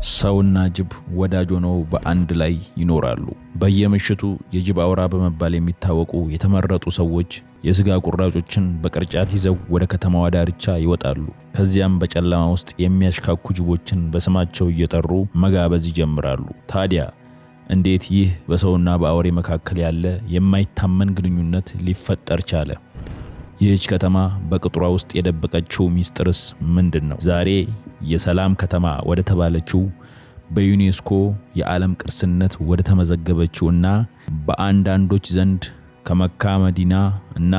ሰውና ጅብ ወዳጅ ሆነው በአንድ ላይ ይኖራሉ። በየምሽቱ የጅብ አውራ በመባል የሚታወቁ የተመረጡ ሰዎች የስጋ ቁራጮችን በቅርጫት ይዘው ወደ ከተማዋ ዳርቻ ይወጣሉ። ከዚያም በጨለማ ውስጥ የሚያሽካኩ ጅቦችን በስማቸው እየጠሩ መጋበዝ ይጀምራሉ። ታዲያ እንዴት ይህ በሰውና በአውሬ መካከል ያለ የማይታመን ግንኙነት ሊፈጠር ቻለ? ይህች ከተማ በቅጥሯ ውስጥ የደበቀችው ሚስጥርስ ምንድን ነው? ዛሬ የሰላም ከተማ ወደ ተባለችው፣ በዩኔስኮ የዓለም ቅርስነት ወደ ተመዘገበችው እና በአንዳንዶች ዘንድ ከመካ፣ መዲና እና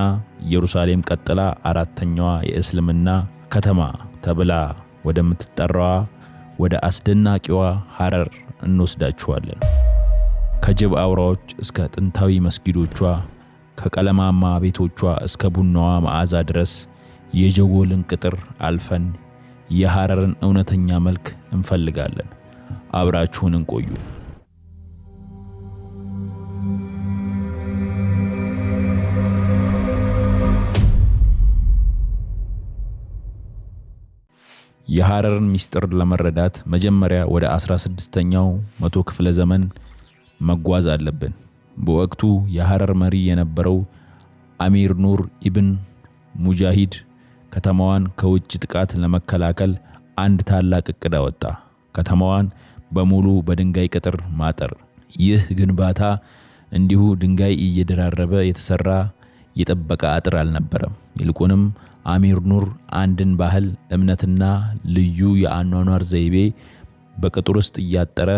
ኢየሩሳሌም ቀጥላ አራተኛዋ የእስልምና ከተማ ተብላ ወደምትጠራዋ ወደ አስደናቂዋ ሐረር እንወስዳችኋለን። ከጅብ አውራዎች እስከ ጥንታዊ መስጊዶቿ፣ ከቀለማማ ቤቶቿ እስከ ቡናዋ መዓዛ ድረስ የጀጎልን ቅጥር አልፈን የሐረርን እውነተኛ መልክ እንፈልጋለን። አብራችሁን እንቆዩ። የሐረርን ምስጢር ለመረዳት መጀመሪያ ወደ 16ኛው መቶ ክፍለ ዘመን መጓዝ አለብን። በወቅቱ የሐረር መሪ የነበረው አሚር ኑር ኢብን ሙጃሂድ ከተማዋን ከውጭ ጥቃት ለመከላከል አንድ ታላቅ እቅድ አወጣ። ከተማዋን በሙሉ በድንጋይ ቅጥር ማጠር። ይህ ግንባታ እንዲሁ ድንጋይ እየደራረበ የተሰራ የጠበቀ አጥር አልነበረም። ይልቁንም አሚር ኑር አንድን ባህል፣ እምነትና ልዩ የአኗኗር ዘይቤ በቅጥር ውስጥ እያጠረ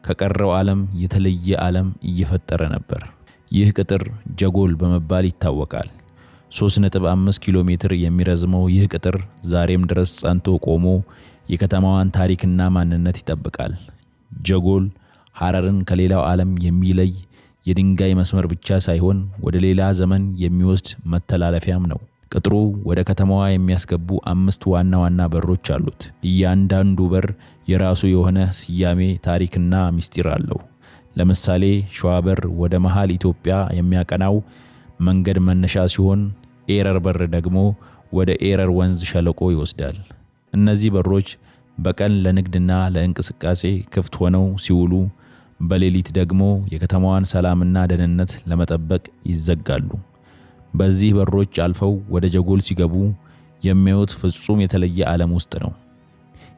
ከቀረው ዓለም የተለየ ዓለም እየፈጠረ ነበር። ይህ ቅጥር ጀጎል በመባል ይታወቃል። 3.5 ኪሎ ሜትር የሚረዝመው ይህ ቅጥር ዛሬም ድረስ ጸንቶ ቆሞ የከተማዋን ታሪክና ማንነት ይጠብቃል። ጀጎል ሐረርን ከሌላው ዓለም የሚለይ የድንጋይ መስመር ብቻ ሳይሆን ወደ ሌላ ዘመን የሚወስድ መተላለፊያም ነው። ቅጥሩ ወደ ከተማዋ የሚያስገቡ አምስት ዋና ዋና በሮች አሉት። እያንዳንዱ በር የራሱ የሆነ ስያሜ፣ ታሪክና ምስጢር አለው። ለምሳሌ ሸዋ በር ወደ መሃል ኢትዮጵያ የሚያቀናው መንገድ መነሻ ሲሆን፣ ኤረር በር ደግሞ ወደ ኤረር ወንዝ ሸለቆ ይወስዳል። እነዚህ በሮች በቀን ለንግድና ለእንቅስቃሴ ክፍት ሆነው ሲውሉ፣ በሌሊት ደግሞ የከተማዋን ሰላምና ደህንነት ለመጠበቅ ይዘጋሉ። በዚህ በሮች አልፈው ወደ ጀጎል ሲገቡ የሚያዩት ፍጹም የተለየ ዓለም ውስጥ ነው።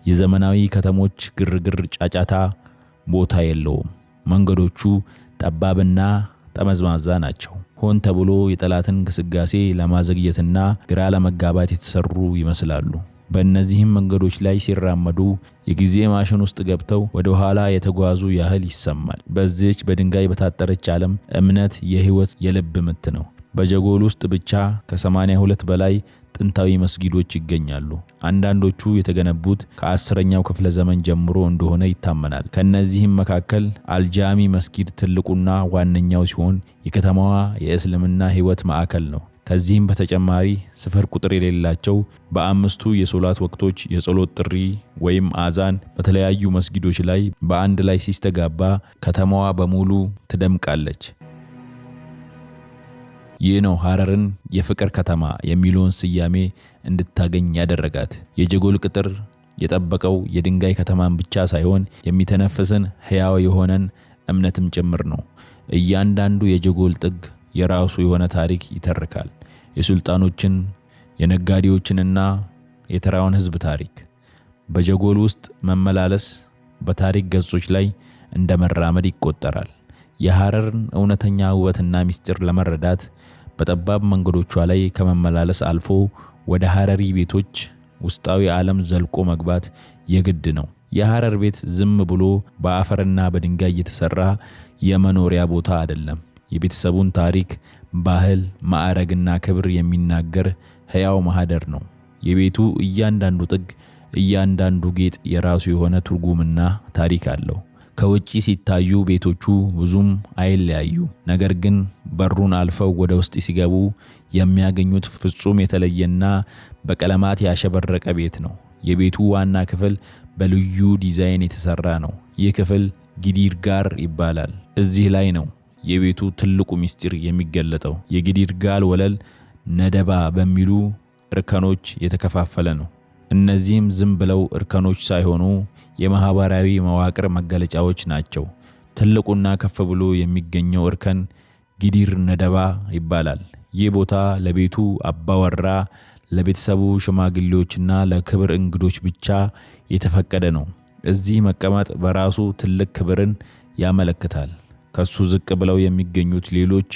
የዘመናዊ ከተሞች ግርግር፣ ጫጫታ ቦታ የለውም። መንገዶቹ ጠባብና ጠመዝማዛ ናቸው። ሆን ተብሎ የጠላትን ግስጋሴ ለማዘግየትና ግራ ለመጋባት የተሰሩ ይመስላሉ። በእነዚህም መንገዶች ላይ ሲራመዱ የጊዜ ማሽን ውስጥ ገብተው ወደ ኋላ የተጓዙ ያህል ይሰማል። በዚህች በድንጋይ በታጠረች ዓለም እምነት የህይወት የልብ ምት ነው። በጀጎል ውስጥ ብቻ ከ82 በላይ ጥንታዊ መስጊዶች ይገኛሉ። አንዳንዶቹ የተገነቡት ከ10ኛው ክፍለ ዘመን ጀምሮ እንደሆነ ይታመናል። ከእነዚህም መካከል አልጃሚ መስጊድ ትልቁና ዋነኛው ሲሆን የከተማዋ የእስልምና ሕይወት ማዕከል ነው። ከዚህም በተጨማሪ ስፍር ቁጥር የሌላቸው በአምስቱ የሶላት ወቅቶች የጸሎት ጥሪ ወይም አዛን በተለያዩ መስጊዶች ላይ በአንድ ላይ ሲስተጋባ ከተማዋ በሙሉ ትደምቃለች። ይህ ነው ሐረርን የፍቅር ከተማ የሚለውን ስያሜ እንድታገኝ ያደረጋት። የጀጎል ቅጥር የጠበቀው የድንጋይ ከተማን ብቻ ሳይሆን የሚተነፍስን ሕያው የሆነን እምነትም ጭምር ነው። እያንዳንዱ የጀጎል ጥግ የራሱ የሆነ ታሪክ ይተርካል። የሱልጣኖችን፣ የነጋዴዎችንና የተራውን ሕዝብ ታሪክ። በጀጎል ውስጥ መመላለስ በታሪክ ገጾች ላይ እንደ መራመድ ይቆጠራል። የሐረርን እውነተኛ ውበትና ምስጢር ለመረዳት በጠባብ መንገዶቿ ላይ ከመመላለስ አልፎ ወደ ሐረሪ ቤቶች ውስጣዊ ዓለም ዘልቆ መግባት የግድ ነው። የሐረር ቤት ዝም ብሎ በአፈርና በድንጋይ የተሰራ የመኖሪያ ቦታ አይደለም። የቤተሰቡን ታሪክ፣ ባህል፣ ማዕረግና ክብር የሚናገር ሕያው ማህደር ነው። የቤቱ እያንዳንዱ ጥግ፣ እያንዳንዱ ጌጥ የራሱ የሆነ ትርጉምና ታሪክ አለው። ከውጪ ሲታዩ ቤቶቹ ብዙም አይለያዩ። ነገር ግን በሩን አልፈው ወደ ውስጥ ሲገቡ የሚያገኙት ፍጹም የተለየና በቀለማት ያሸበረቀ ቤት ነው። የቤቱ ዋና ክፍል በልዩ ዲዛይን የተሰራ ነው። ይህ ክፍል ጊዲር ጋር ይባላል። እዚህ ላይ ነው የቤቱ ትልቁ ምስጢር የሚገለጠው። የጊዲር ጋር ወለል ነደባ በሚሉ እርከኖች የተከፋፈለ ነው። እነዚህም ዝም ብለው እርከኖች ሳይሆኑ የማህበራዊ መዋቅር መገለጫዎች ናቸው። ትልቁና ከፍ ብሎ የሚገኘው እርከን ጊዲር ነደባ ይባላል። ይህ ቦታ ለቤቱ አባወራ፣ ለቤተሰቡ ሽማግሌዎችና ለክብር እንግዶች ብቻ የተፈቀደ ነው። እዚህ መቀመጥ በራሱ ትልቅ ክብርን ያመለክታል። ከሱ ዝቅ ብለው የሚገኙት ሌሎች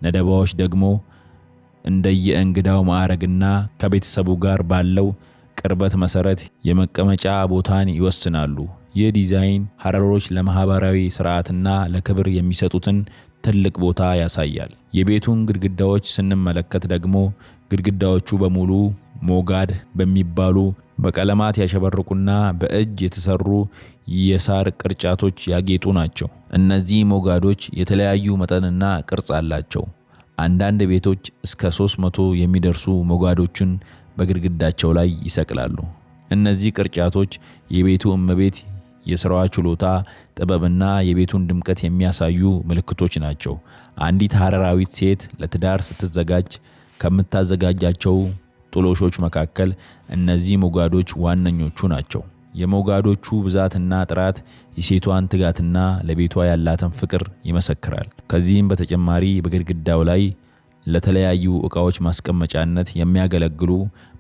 ነደባዎች ደግሞ እንደየእንግዳው ማዕረግና ከቤተሰቡ ጋር ባለው ቅርበት መሰረት የመቀመጫ ቦታን ይወስናሉ። ይህ ዲዛይን ሀረሮች ለማህበራዊ ስርዓትና ለክብር የሚሰጡትን ትልቅ ቦታ ያሳያል። የቤቱን ግድግዳዎች ስንመለከት ደግሞ ግድግዳዎቹ በሙሉ ሞጋድ በሚባሉ በቀለማት ያሸበረቁና በእጅ የተሰሩ የሳር ቅርጫቶች ያጌጡ ናቸው። እነዚህ ሞጋዶች የተለያዩ መጠንና ቅርጽ አላቸው። አንዳንድ ቤቶች እስከ 300 የሚደርሱ ሞጋዶችን በግድግዳቸው ላይ ይሰቅላሉ። እነዚህ ቅርጫቶች የቤቱ እመቤት የሥራዋ ችሎታ፣ ጥበብና የቤቱን ድምቀት የሚያሳዩ ምልክቶች ናቸው። አንዲት ሀረራዊት ሴት ለትዳር ስትዘጋጅ ከምታዘጋጃቸው ጥሎሾች መካከል እነዚህ ሞጋዶች ዋነኞቹ ናቸው። የሞጋዶቹ ብዛትና ጥራት የሴቷን ትጋትና ለቤቷ ያላትን ፍቅር ይመሰክራል። ከዚህም በተጨማሪ በግድግዳው ላይ ለተለያዩ ዕቃዎች ማስቀመጫነት የሚያገለግሉ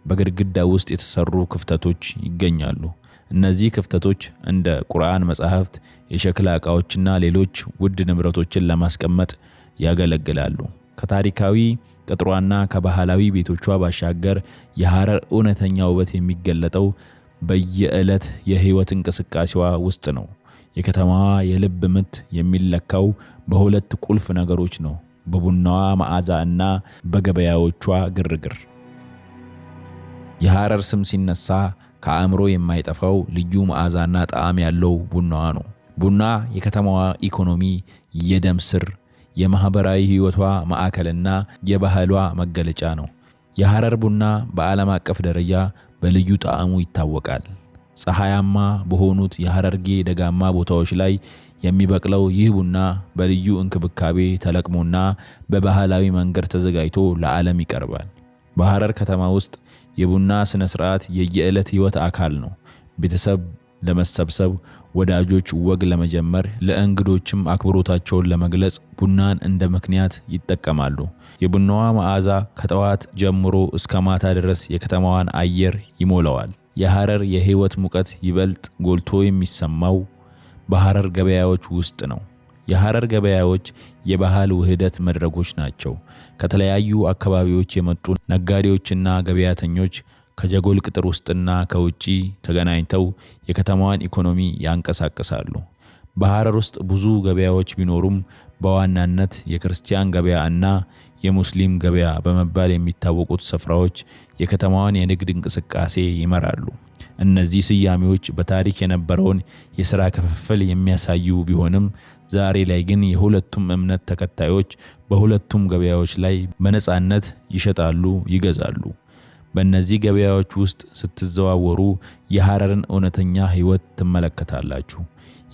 በግድግዳ ውስጥ የተሰሩ ክፍተቶች ይገኛሉ። እነዚህ ክፍተቶች እንደ ቁርአን መጻሕፍት፣ የሸክላ ዕቃዎችና ሌሎች ውድ ንብረቶችን ለማስቀመጥ ያገለግላሉ። ከታሪካዊ ቅጥሯና ከባህላዊ ቤቶቿ ባሻገር የሐረር እውነተኛ ውበት የሚገለጠው በየዕለት የሕይወት እንቅስቃሴዋ ውስጥ ነው። የከተማዋ የልብ ምት የሚለካው በሁለት ቁልፍ ነገሮች ነው፦ በቡናዋ መዓዛ እና በገበያዎቿ ግርግር። የሐረር ስም ሲነሳ ከአእምሮ የማይጠፋው ልዩ መዓዛና ጣዕም ያለው ቡናዋ ነው። ቡና የከተማዋ ኢኮኖሚ የደም ስር፣ የማህበራዊ ሕይወቷ ማዕከልና የባህሏ መገለጫ ነው። የሐረር ቡና በዓለም አቀፍ ደረጃ በልዩ ጣዕሙ ይታወቃል። ፀሐያማ በሆኑት የሐረርጌ ደጋማ ቦታዎች ላይ የሚበቅለው ይህ ቡና በልዩ እንክብካቤ ተለቅሞና በባህላዊ መንገድ ተዘጋጅቶ ለዓለም ይቀርባል። በሐረር ከተማ ውስጥ የቡና ስነ ስርዓት የየዕለት ሕይወት አካል ነው። ቤተሰብ ለመሰብሰብ፣ ወዳጆች ወግ ለመጀመር፣ ለእንግዶችም አክብሮታቸውን ለመግለጽ ቡናን እንደ ምክንያት ይጠቀማሉ። የቡናዋ መዓዛ ከጠዋት ጀምሮ እስከ ማታ ድረስ የከተማዋን አየር ይሞላዋል። የሐረር የሕይወት ሙቀት ይበልጥ ጎልቶ የሚሰማው በሐረር ገበያዎች ውስጥ ነው። የሐረር ገበያዎች የባህል ውህደት መድረኮች ናቸው። ከተለያዩ አካባቢዎች የመጡ ነጋዴዎችና ገበያተኞች ከጀጎል ቅጥር ውስጥና ከውጪ ተገናኝተው የከተማዋን ኢኮኖሚ ያንቀሳቅሳሉ። በሐረር ውስጥ ብዙ ገበያዎች ቢኖሩም በዋናነት የክርስቲያን ገበያ እና የሙስሊም ገበያ በመባል የሚታወቁት ስፍራዎች የከተማዋን የንግድ እንቅስቃሴ ይመራሉ። እነዚህ ስያሜዎች በታሪክ የነበረውን የሥራ ክፍፍል የሚያሳዩ ቢሆንም ዛሬ ላይ ግን የሁለቱም እምነት ተከታዮች በሁለቱም ገበያዎች ላይ በነፃነት ይሸጣሉ፣ ይገዛሉ። በእነዚህ ገበያዎች ውስጥ ስትዘዋወሩ የሐረርን እውነተኛ ሕይወት ትመለከታላችሁ።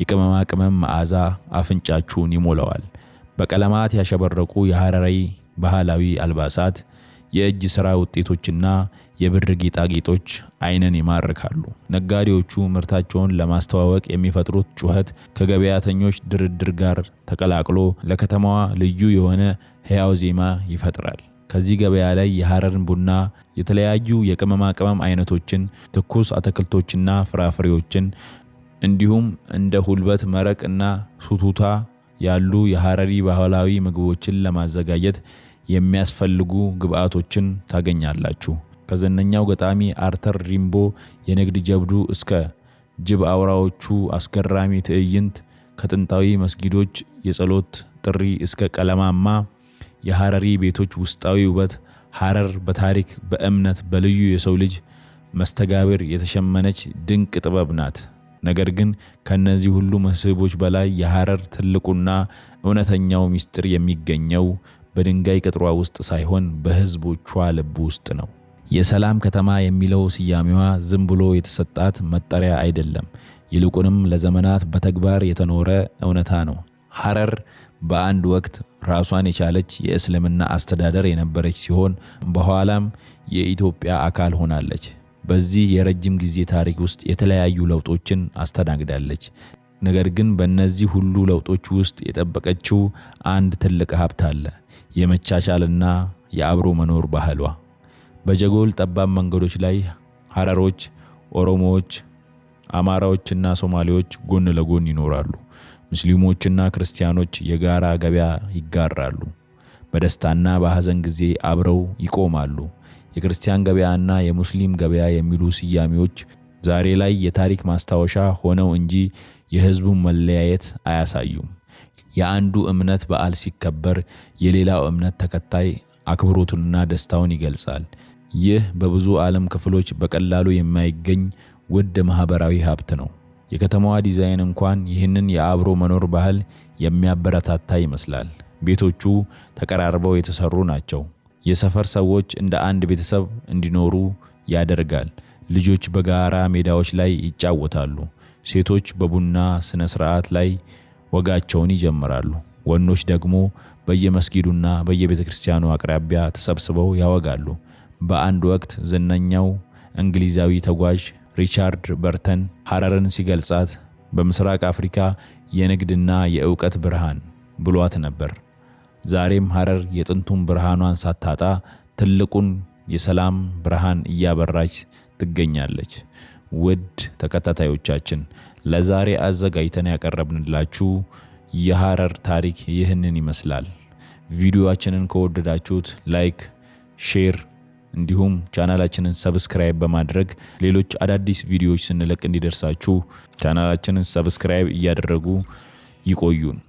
የቅመማ ቅመም መዓዛ አፍንጫችሁን ይሞላዋል። በቀለማት ያሸበረቁ የሐረሪ ባህላዊ አልባሳት፣ የእጅ ሥራ ውጤቶችና የብር ጌጣጌጦች ዓይንን ይማርካሉ። ነጋዴዎቹ ምርታቸውን ለማስተዋወቅ የሚፈጥሩት ጩኸት ከገበያተኞች ድርድር ጋር ተቀላቅሎ ለከተማዋ ልዩ የሆነ ሕያው ዜማ ይፈጥራል። ከዚህ ገበያ ላይ የሐረርን ቡና፣ የተለያዩ የቅመማ ቅመም አይነቶችን፣ ትኩስ አትክልቶችና ፍራፍሬዎችን እንዲሁም እንደ ሁልበት መረቅ እና ሱቱታ ያሉ የሐረሪ ባህላዊ ምግቦችን ለማዘጋጀት የሚያስፈልጉ ግብአቶችን ታገኛላችሁ። ከዝነኛው ገጣሚ አርተር ሪምቦ የንግድ ጀብዱ እስከ ጅብ አውራዎቹ አስገራሚ ትዕይንት፣ ከጥንታዊ መስጊዶች የጸሎት ጥሪ እስከ ቀለማማ የሐረሪ ቤቶች ውስጣዊ ውበት፣ ሐረር በታሪክ፣ በእምነት፣ በልዩ የሰው ልጅ መስተጋብር የተሸመነች ድንቅ ጥበብ ናት። ነገር ግን ከነዚህ ሁሉ መስህቦች በላይ የሐረር ትልቁና እውነተኛው ምስጢር የሚገኘው በድንጋይ ቅጥሯ ውስጥ ሳይሆን በሕዝቦቿ ልብ ውስጥ ነው። የሰላም ከተማ የሚለው ስያሜዋ ዝም ብሎ የተሰጣት መጠሪያ አይደለም። ይልቁንም ለዘመናት በተግባር የተኖረ እውነታ ነው። ሐረር በአንድ ወቅት ራሷን የቻለች የእስልምና አስተዳደር የነበረች ሲሆን በኋላም የኢትዮጵያ አካል ሆናለች። በዚህ የረጅም ጊዜ ታሪክ ውስጥ የተለያዩ ለውጦችን አስተናግዳለች። ነገር ግን በእነዚህ ሁሉ ለውጦች ውስጥ የጠበቀችው አንድ ትልቅ ሀብት አለ፤ የመቻቻልና የአብሮ መኖር ባህሏ። በጀጎል ጠባብ መንገዶች ላይ ሀረሮች፣ ኦሮሞዎች፣ አማራዎችና ሶማሌዎች ጎን ለጎን ይኖራሉ። ሙስሊሞችና ክርስቲያኖች የጋራ ገበያ ይጋራሉ። በደስታና በሐዘን ጊዜ አብረው ይቆማሉ። የክርስቲያን ገበያና የሙስሊም ገበያ የሚሉ ስያሜዎች ዛሬ ላይ የታሪክ ማስታወሻ ሆነው እንጂ የሕዝቡን መለያየት አያሳዩም። የአንዱ እምነት በዓል ሲከበር የሌላው እምነት ተከታይ አክብሮቱንና ደስታውን ይገልጻል። ይህ በብዙ ዓለም ክፍሎች በቀላሉ የማይገኝ ውድ ማህበራዊ ሀብት ነው። የከተማዋ ዲዛይን እንኳን ይህንን የአብሮ መኖር ባህል የሚያበረታታ ይመስላል። ቤቶቹ ተቀራርበው የተሰሩ ናቸው። የሰፈር ሰዎች እንደ አንድ ቤተሰብ እንዲኖሩ ያደርጋል። ልጆች በጋራ ሜዳዎች ላይ ይጫወታሉ። ሴቶች በቡና ስነ ስርዓት ላይ ወጋቸውን ይጀምራሉ። ወንዶች ደግሞ በየመስጊዱና በየቤተክርስቲያኑ አቅራቢያ ተሰብስበው ያወጋሉ። በአንድ ወቅት ዝነኛው እንግሊዛዊ ተጓዥ ሪቻርድ በርተን ሐረርን ሲገልጻት በምስራቅ አፍሪካ የንግድና የእውቀት ብርሃን ብሏት ነበር። ዛሬም ሐረር የጥንቱን ብርሃኗን ሳታጣ ትልቁን የሰላም ብርሃን እያበራች ትገኛለች። ውድ ተከታታዮቻችን፣ ለዛሬ አዘጋጅተን ያቀረብንላችሁ የሐረር ታሪክ ይህንን ይመስላል። ቪዲዮአችንን ከወደዳችሁት like፣ share እንዲሁም ቻናላችንን subscribe በማድረግ ሌሎች አዳዲስ ቪዲዮዎች ስንለቅ እንዲደርሳችሁ ቻናላችንን subscribe እያደረጉ ይቆዩን።